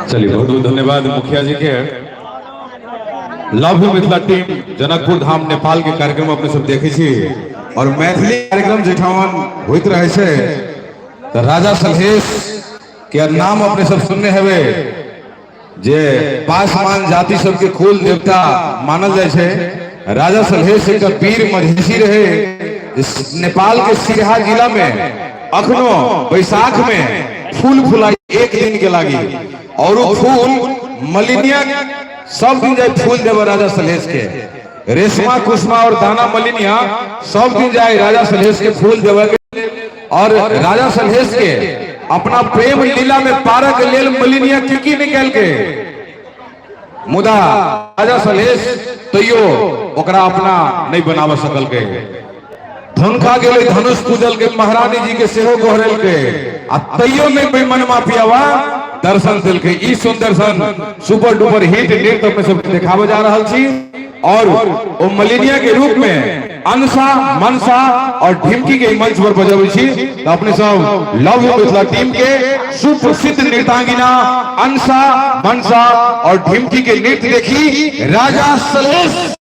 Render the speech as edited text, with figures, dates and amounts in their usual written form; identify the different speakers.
Speaker 1: चलिए, बहुत बहुत धन्यवाद मुखिया जी के। Love you Mithila team Janakpur Dham Nepal के कार्यक्रम अपने सब देखे छी और मैथिली कार्यक्रम जेठावन होइत रहे छै तो राजा सलहेश के नाम अपने सब सुनने हेबे, जे पासमान जाति सबके कुल देवता मानल जाइ छै। राजा सलहेश एक वीर मधेशी रहे। नेपाल के सिरहा जिला में अखनो बैसाख में फूल फुलाई एक दिन के लागी और वो फूल मलिनिया सब दिन जाए फूल देवे राजा सलहेश के। रेशमा, कुष्मा और दाना मलिनिया सब दिन जाए राजा सलहेश के फूल देवे के और राजा सलहेश के अपना प्रेम लीला में पारक के लेल मलिनिया की की निकाल के, मुदा राजा सलहेश तैयो ओकरा अपना नहीं बनाव सकल के। धुनखा गेलै, धनुष पूजल के, महारानी जी के सेहो गोहरल के आ तैयो नहीं बेमनमा पियावा दर्शन दिल के। ई सुंदर सन सुपर डुपर हिट नृत्य अपने सब देखावे जा रहल छी और ओ मलिनिया के रूप में अंसा, मनसा और ढिमकी के मंच पर बजबै छी। तो अपने सब लव you Mithila team के सुप्रसिद्ध नृत्यांगना अंसा, मनसा और ढिमकी के नृत्य देखी राजा सलहेश।